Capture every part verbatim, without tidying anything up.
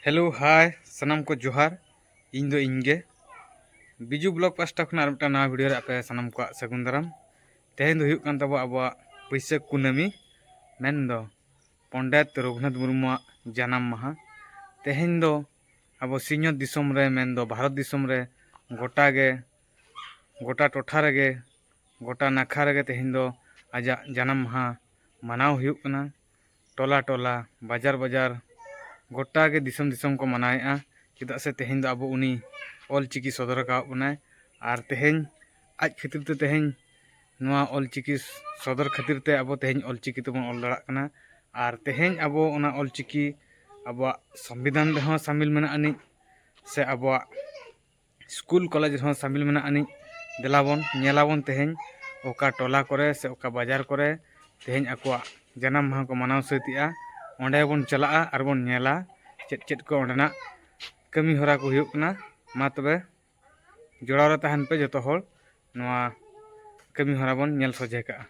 Hello, ᱦᱟᱭ, ᱥᱟᱱᱟᱢ ᱠᱚ ᱡᱚᱦᱟᱨ᱾ ᱤᱧ ᱫᱚ ᱤᱧ ᱜᱮ᱾ ᱵᱤᱡᱩ ᱵᱞᱚᱜ ᱯᱟᱥᱴᱟ ᱠᱷᱚᱱᱟᱜ ᱟᱨ ᱢᱤᱫᱴᱟᱝ ᱱᱟᱣᱟ ᱵᱷᱤᱰᱤᱭᱳ ᱨᱮ ᱟᱯᱮ ᱥᱟᱱᱟᱢ ᱠᱚᱣᱟᱜ ᱥᱟᱹᱜᱩᱱ ᱫᱟᱨᱟᱢ᱾ ᱛᱮᱦᱮᱧ ᱫᱚ ᱦᱩᱭᱩᱜ ᱠᱟᱱ ᱛᱟᱵᱚᱣᱟ ᱟᱵᱚᱣᱟᱜ ᱵᱟᱹᱭᱥᱟᱹᱠᱷ ᱠᱩᱱᱟᱹᱢᱤ, ᱢᱮᱱᱫᱚ ᱯᱚᱱᱰᱤᱛ ᱨᱚᱜᱷᱩᱱᱟᱛᱷ ᱢᱩᱨᱢᱩᱣᱟᱜ ᱡᱟᱱᱟᱢ ᱢᱟᱦᱟ᱾ ᱛᱮᱦᱮᱧ ᱫᱚ ᱟᱵᱚ ᱥᱤᱧᱚᱛ ᱫᱤᱥᱚᱢ ᱨᱮ, ᱢᱮᱱᱫᱚ ᱵᱷᱟᱨᱚᱛ ᱫᱤᱥᱚᱢ ᱨᱮ ᱜᱚᱴᱟ ᱜᱮ, ᱜᱚᱴᱟ ᱴᱚᱴᱷᱟ ᱨᱮᱜᱮ, ᱜᱚᱴᱟ ᱱᱟᱠᱷᱟ ᱨᱮᱜᱮ ᱛᱮᱦᱮᱧ ᱫᱚ ᱟᱡᱟᱜ ᱡᱟᱱᱟᱢ ᱢᱟᱦᱟ ᱢᱟᱱᱟᱣ ᱦᱩᱭᱩᱜ ᱠᱟᱱᱟ᱾ ᱴᱚᱞᱟ ᱴᱚᱞᱟ, ᱵᱟᱡᱟᱨ ᱵᱟᱡᱟᱨ, ᱜᱚᱴᱟ ᱜᱮ ᱫᱤᱥᱚᱢ ᱫᱤᱥᱚᱢ ᱠᱚ ᱢᱟᱱᱟᱣᱮᱫᱼᱟ᱾ ᱪᱮᱫᱟᱜ ᱥᱮ ᱛᱮᱦᱮᱧ ᱫᱚ ᱟᱵᱚ ᱩᱱᱤ ᱚᱞ ᱪᱤᱠᱤ ᱥᱚᱫᱚᱨ ᱟᱠᱟᱫ ᱵᱚᱱᱟᱭ᱾ ᱟᱨ ᱛᱮᱦᱮᱧ ᱟᱡ ᱠᱷᱟᱹᱛᱤᱨ ᱛᱮ, ᱛᱮᱦᱮᱧ ᱱᱚᱣᱟ ᱚᱞ ᱪᱤᱠᱤ ᱥᱚᱫᱚᱨ ᱠᱷᱟᱹᱛᱤᱨ ᱛᱮ ᱟᱵᱚ ᱛᱮᱦᱮᱧ ᱚᱞ ᱪᱤᱠᱤ ᱛᱮᱵᱚᱱ ᱚᱞ ᱫᱟᱲᱮᱭᱟᱜ ᱠᱟᱱᱟ᱾ ᱟᱨ ᱛᱮᱦᱮᱧ ᱟᱵᱚ ᱚᱱᱟ ᱚᱞ ᱪᱤᱠᱤ ᱟᱵᱚᱣᱟᱜ ᱥᱚᱝᱵᱤᱫᱷᱟᱱ ᱨᱮᱦᱚᱸ ᱥᱟᱢᱤᱞ ᱢᱮᱱᱟᱜ ᱟᱹᱱᱤᱡ, ᱥᱮ ᱟᱵᱚᱣᱟᱜ ᱥᱠᱩᱞ ᱠᱚᱞᱮᱡᱽ ᱨᱮᱦᱚᱸ ᱥᱟᱢᱤᱞ ᱢᱮᱱᱟᱜ ᱟᱹᱱᱤᱡ᱾ ᱫᱮᱞᱟ ᱵᱚᱱ ᱧᱮᱞᱟᱵᱚᱱ ᱛᱮᱦᱮᱧ ᱚᱠᱟ ᱴᱚᱞᱟ ᱠᱚᱨᱮ ᱥᱮ ᱚᱠᱟ ᱵᱟᱡᱟᱨ ᱠᱚᱨᱮ ᱛᱮᱦᱮᱧ ᱟᱠᱚᱣᱟᱜ ᱡᱟᱱᱟᱢ ᱢᱟᱦᱟ ᱠᱚ ᱢᱟᱱᱟᱣ ᱥᱟᱹᱛᱮᱜᱼᱟ᱾ ᱚᱸᱰᱮ ᱵᱚᱱ ᱪᱟᱞᱟᱜᱼᱟ ᱟᱨ ᱵᱚᱱ ᱧᱮᱞᱟ ᱪᱮᱫ ᱪᱮᱫ ᱠᱚ ᱚᱸᱰᱮᱱᱟᱜ ᱠᱟᱹᱢᱤ ᱦᱚᱨᱟ ᱠᱚ ᱦᱩᱭᱩᱜ ᱠᱟᱱᱟ᱾ ᱢᱟ ᱛᱚᱵᱮ ᱡᱚᱲᱟᱣ ᱨᱮ ᱛᱟᱦᱮᱱ ᱯᱮ ᱡᱚᱛᱚ ᱦᱚᱲ, ᱱᱚᱣᱟ ᱠᱟᱹᱢᱤ ᱦᱚᱨᱟ ᱵᱚᱱ ᱧᱮᱞ ᱥᱚᱡᱷᱮ ᱠᱟᱜᱼᱟ᱾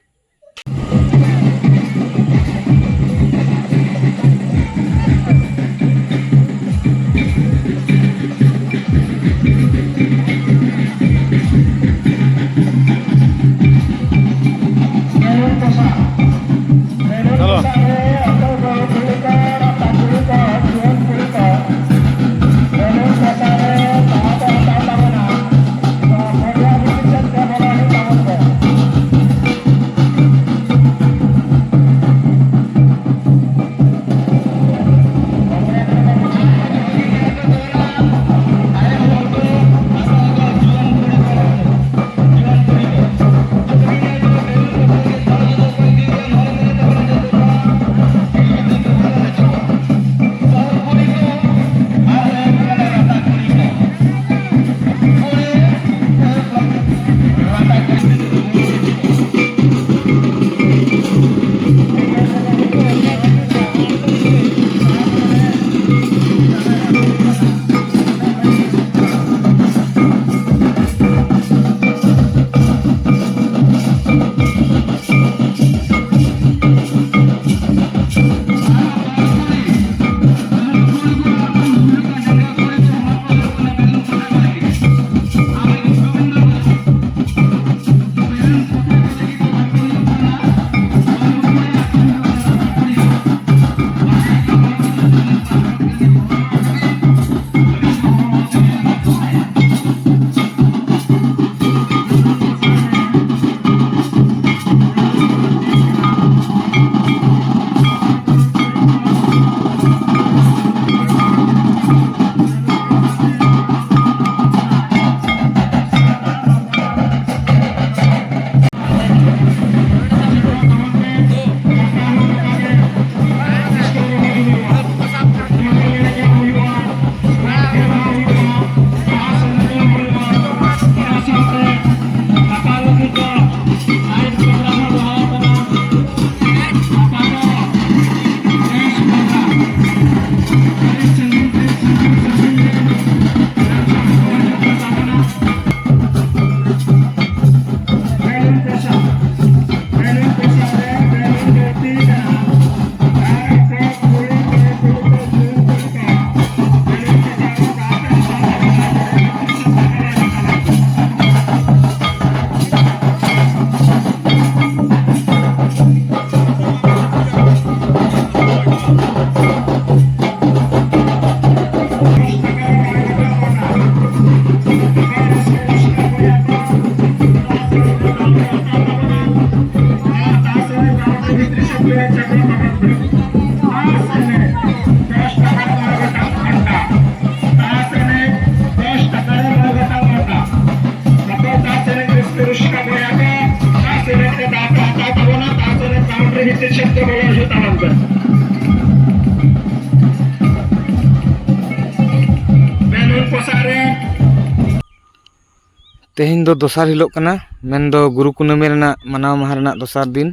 ᱛᱮᱦᱮᱧ ᱫᱚ ᱫᱚᱥᱟᱨ ᱦᱤᱞᱳᱜ ᱠᱟᱱᱟ, ᱢᱮᱱᱫᱚ ᱜᱩᱨᱩ ᱠᱩᱱᱟᱹᱢᱤ ᱨᱮᱱᱟᱜ ᱢᱟᱱᱟᱣ ᱢᱟᱦᱟ ᱨᱮᱱᱟᱜ ᱫᱚᱥᱟᱨ ᱫᱤᱱ᱾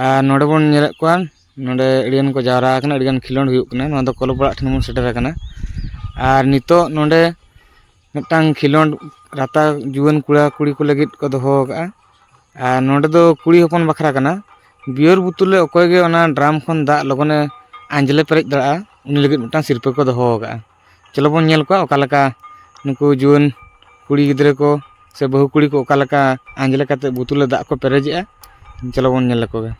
ᱟᱨ ᱱᱚᱰᱮ ᱵᱚᱱ ᱧᱮᱞᱮᱫ ᱠᱚᱣᱟ, ᱱᱚᱰᱮ ᱟᱹᱰᱤᱜᱟᱱ ᱠᱚ ᱡᱟᱣᱨᱟ ᱟᱠᱟᱱᱟ, ᱟᱹᱰᱤᱜᱟᱱ ᱠᱷᱮᱞᱳᱰ ᱦᱩᱭᱩᱜ ᱠᱟᱱᱟ᱾ ᱱᱚᱣᱟ ᱫᱚ ᱠᱚᱞᱚᱵ ᱚᱲᱟᱜ ᱴᱷᱮᱱ ᱵᱚᱱ ᱥᱮᱴᱮᱨ ᱟᱠᱟᱱᱟ᱾ ᱟᱨ ᱱᱤᱛᱚᱜ ᱱᱚᱰᱮ ᱢᱤᱫᱴᱟᱝ ᱠᱷᱮᱞᱳᱰ ᱨᱟᱛᱟ ᱡᱩᱣᱟᱹᱱ ᱠᱚᱲᱟ ᱠᱩᱲᱤ ᱠᱚ ᱞᱟᱹᱜᱤᱫ ᱠᱚ ᱫᱚᱦᱚ ᱟᱠᱟᱫᱼᱟ᱾ ᱟᱨ ᱱᱚᱰᱮ ᱫᱚ ᱠᱩᱲᱤ ᱦᱚᱯᱚᱱ ᱵᱟᱠᱷᱨᱟ ᱠᱟᱱᱟ᱾ ᱵᱤᱭᱚᱨ ᱵᱩᱛᱩᱞ ᱨᱮ ᱚᱠᱚᱭ ᱜᱮ ᱚᱱᱟ ᱰᱨᱟᱢ ᱠᱷᱚᱱ ᱫᱟᱜ ᱞᱚᱜᱚᱱᱮ ᱟᱸᱡᱽᱞᱮ ᱯᱮᱨᱮᱡ ᱫᱟᱲᱮᱭᱟᱜᱼᱟ, ᱩᱱᱤ ᱞᱟᱹᱜᱤᱫ ᱢᱤᱫᱴᱟᱝ ᱥᱤᱨᱯᱟᱹ ᱠᱚ ᱫᱚᱦᱚ ᱟᱠᱟᱫᱼᱟ᱾ ᱪᱚᱞᱚ ᱵᱚᱱ ᱧᱮᱞ ᱠᱚᱣᱟ ᱚᱠᱟ ᱞᱮᱠᱟ ᱱᱩᱠᱩ ᱡᱩᱣᱟᱹᱱ ᱠᱩᱲᱤ ᱜᱤᱫᱽᱨᱟᱹ ᱠᱚ ᱥᱮ ᱵᱟᱹᱦᱩ ᱠᱩᱲᱤ ᱠᱚ ᱚᱠᱟ ᱞᱮᱠᱟ ᱟᱸᱡᱽᱞᱮ ᱠᱟᱛᱮ ᱵᱩᱛᱩᱞ ᱨᱮ ᱫᱟᱜ ᱠᱚ ᱯᱮᱨᱮᱡᱮᱜᱼᱟ᱾ ᱪᱚᱞᱚ ᱵᱚᱱ ᱧᱮᱞ ᱞᱮᱠᱚ ᱜᱮ᱾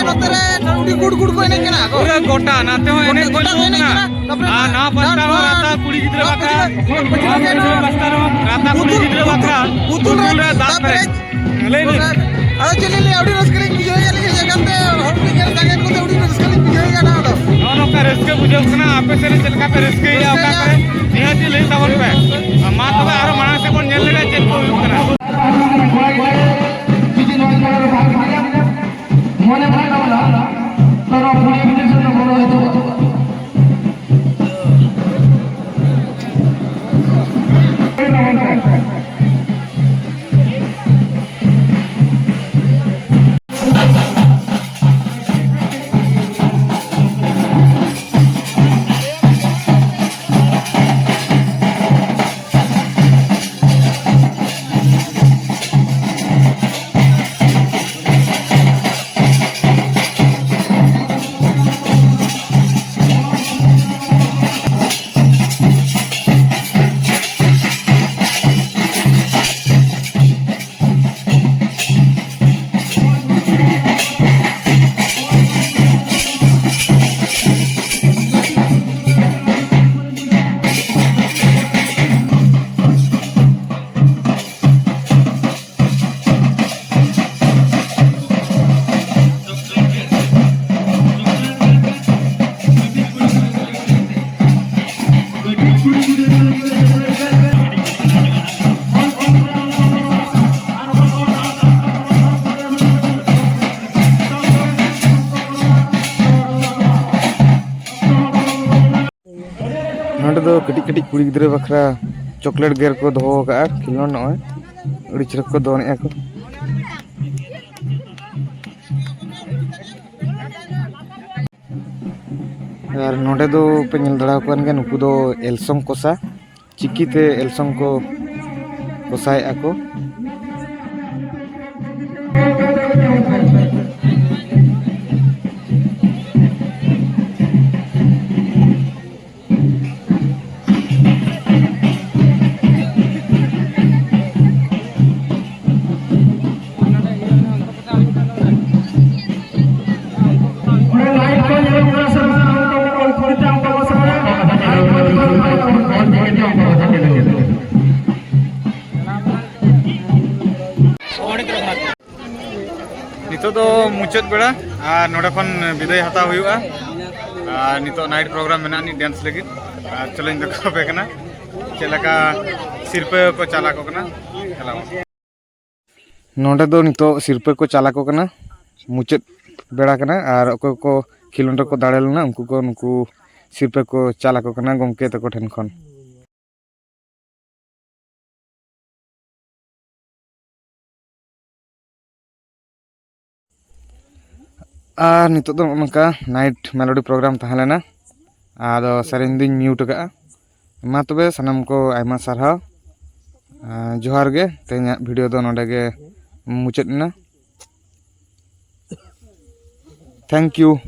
ᱱᱚᱛᱮ ᱨᱮ ᱟᱹᱰᱤ ᱜᱩᱰ ᱜᱩᱰ ᱠᱚ ᱮᱱᱮᱡ ᱠᱟᱱᱟ ᱠᱚ᱾ ᱯᱩᱨᱟᱹ ᱜᱚᱴᱟ, ᱱᱟᱛᱮ ᱦᱚᱸ ᱮᱱᱮᱡ ᱠᱚ ᱜᱚᱴᱟ ᱠᱚ ᱮᱱᱮᱡ ᱠᱟᱱᱟ᱾ ᱛᱟᱯᱚᱨᱮ ᱟᱨ ᱱᱟᱣᱟ ᱯᱟᱥᱴᱟ ᱦᱚᱸ ᱨᱟᱛᱟ ᱠᱩᱲᱤ ᱜᱤᱫᱽᱨᱟᱹ ᱵᱟᱠᱷᱨᱟ, ᱯᱟᱥᱴᱟ ᱦᱚᱸ ᱨᱟᱛᱟ ᱠᱩᱲᱤ ᱜᱤᱫᱽᱨᱟᱹ ᱵᱟᱠᱷᱨᱟ᱾ ᱯᱩᱛᱩᱞ ᱨᱮ ᱫᱟᱜ ᱯᱮᱨᱮᱡ᱾ ᱞᱟᱹᱭ ᱵᱤᱱ᱾ ᱟᱫᱚ ᱪᱮᱫ ᱞᱤᱧ ᱞᱟᱹᱭᱟ, ᱟᱹᱰᱤ ᱨᱟᱹᱥᱠᱟᱹ ᱞᱤᱧ ᱵᱩᱡᱷᱟᱹᱣᱮᱫᱼᱟ, ᱟᱹᱞᱤᱧ ᱦᱮᱡ ᱟᱠᱟᱱ ᱛᱮ ᱦᱚᱲ ᱠᱚ ᱧᱮᱞ ᱥᱟᱸᱜᱮ ᱠᱚᱛᱮ ᱟᱹᱰᱤ ᱨᱟᱹᱥᱠᱟᱹ ᱞᱤᱧ ᱵᱩᱡᱷᱟᱹᱣᱮᱫᱼᱟ ᱱᱚᱣᱟ ᱫᱚ᱾ ᱱᱚᱜᱼᱚ ᱱᱚᱝᱠᱟ ᱨᱟᱹᱥᱠᱟᱹ ᱵᱩᱡᱷᱟᱹᱣ ᱠᱟᱱᱟ, ᱟᱯᱮ ᱥᱮᱫ ᱨᱮ ᱪᱮᱫ ᱞᱮᱠᱟ ᱯᱮ ᱨᱟᱹᱥᱠᱟᱹᱭᱮᱫᱼᱟ ᱚᱠᱟ ᱠᱚᱨᱮ? ᱱᱤᱦᱟᱹᱛ ᱞᱟᱹᱭ ᱛᱟᱵᱚᱱ ᱯᱮ᱾ ᱢᱟ ᱛᱚᱵᱮ ᱟᱨᱚ ᱢᱟᱲᱟᱝ ᱥᱮᱫ ᱵᱚᱱ ᱧᱮᱞ ᱞᱮᱜᱟ ᱪᱮᱫ ᱠᱚ ᱦᱩᱭᱩᱜ ᱠᱟᱱᱟ᱾ ᱢᱚᱱᱮ ᱵᱷᱟᱜᱽ ᱛᱟᱵᱚᱱᱟ, ᱛᱚ ᱱᱚᱣᱟ ᱯᱩᱨᱟᱹ invitation ᱫᱚ ᱵᱚᱲᱚ ᱦᱚᱭᱛᱳ ᱱᱚᱸᱰᱮ ᱫᱚ ᱠᱟᱹᱴᱤᱡ ᱠᱟᱹᱴᱤᱡ ᱠᱩᱲᱤ ᱜᱤᱫᱽᱨᱟᱹ ᱵᱟᱠᱷᱨᱟ ᱪᱚᱠᱞᱮᱴ ᱜᱮᱨ ᱠᱚ ᱫᱚᱦᱚ ᱟᱠᱟᱫᱼᱟ, ᱠᱷᱮᱞᱳᱱᱰ᱾ ᱱᱚᱜᱼᱚᱭ ᱟᱹᱰᱤ ᱪᱮᱦᱨᱟ ᱠᱚ ᱫᱚᱱᱮᱜᱼᱟ ᱠᱚ᱾ ᱟᱨ ᱱᱚᱸᱰᱮ ᱫᱚ ᱯᱮ ᱧᱮᱞ ᱫᱟᱲᱮ ᱟᱠᱚ ᱠᱟᱱ ᱜᱮᱭᱟ, ᱱᱩᱠᱩ ᱫᱚ ᱮᱞᱥᱚᱝ ᱠᱚᱥᱟ, ᱪᱤᱠᱤᱛᱮ ᱮᱞᱥᱚᱝ ᱠᱚ ᱠᱚᱥᱟᱭᱮᱫᱼᱟ ᱠᱚ᱾ ᱫᱚ ᱢᱩᱪᱟᱹᱫ ᱵᱮᱲᱟ, ᱟᱨ ᱱᱚᱰᱮ ᱠᱷᱚᱱ ᱵᱤᱫᱟᱹᱭ ᱦᱟᱛᱟᱣ ᱦᱩᱭᱩᱜᱼᱟ᱾ ᱟᱨ ᱱᱤᱛᱚᱜ ᱱᱟᱭᱤᱴ ᱯᱨᱳᱜᱨᱟᱢ ᱢᱮᱱᱟᱜᱼᱟ ᱱᱤᱡ ᱰᱮᱱᱥ ᱞᱟᱹᱜᱤᱫ᱾ ᱟᱨ ᱪᱚᱞᱚᱧ ᱫᱮᱠᱷᱟᱣ ᱟᱯᱮ ᱠᱟᱱᱟ ᱪᱮᱫ ᱞᱮᱠᱟ ᱥᱤᱨᱯᱟᱹ ᱠᱚ ᱪᱟᱞ ᱟᱠᱚ ᱠᱟᱱᱟ᱾ ᱪᱟᱞᱟᱣ᱾ ᱱᱚᱰᱮ ᱫᱚ ᱱᱤᱛᱚᱜ ᱥᱤᱨᱯᱟᱹ ᱠᱚ ᱪᱟᱞ ᱟᱠᱚ ᱠᱟᱱᱟ, ᱢᱩᱪᱟᱹᱫ ᱵᱮᱲᱟ ᱠᱟᱱᱟ᱾ ᱟᱨ ᱚᱠᱚᱭ ᱠᱚ ᱠᱷᱮᱞᱳᱰ ᱨᱮᱠᱚ ᱫᱟᱲᱮ ᱞᱮᱱᱟ, ᱩᱱᱠᱩ ᱠᱚ ᱱᱩᱠᱩ ᱥᱤᱨᱯᱟᱹ ᱠᱚ ᱪᱟᱞ ᱟᱠᱚ ᱠᱟᱱᱟ ᱜᱚᱢᱠᱮ ᱛᱟᱠᱚ ᱴᱷᱮᱱ ᱠᱷᱚᱱ᱾ ᱟᱨ ᱱᱤᱛᱚᱜ ᱫᱚ ᱱᱚᱜᱼᱚ ᱱᱚᱝᱠᱟ ᱱᱟᱭᱤᱴ ᱢᱮᱞᱳᱰᱤ ᱯᱨᱳᱜᱨᱟᱢ ᱛᱟᱦᱮᱸ ᱞᱮᱱᱟ, ᱟᱫᱚ ᱥᱮᱨᱮᱧ ᱫᱩᱧ ᱢᱤᱭᱩᱴ ᱟᱠᱟᱫᱼᱟ᱾ ᱢᱟ ᱛᱚᱵᱮ ᱥᱟᱱᱟᱢ ᱠᱚ ᱟᱭᱢᱟ ᱥᱟᱨᱦᱟᱣ᱾ ᱟᱨ ᱡᱚᱦᱟᱨ ᱜᱮ, ᱛᱮᱦᱮᱧᱟᱜ ᱵᱷᱤᱰᱤᱭᱳ ᱫᱚ ᱱᱚᱰᱮ ᱜᱮ ᱢᱩᱪᱟᱹᱫ ᱮᱱᱟ᱾ Thank you᱾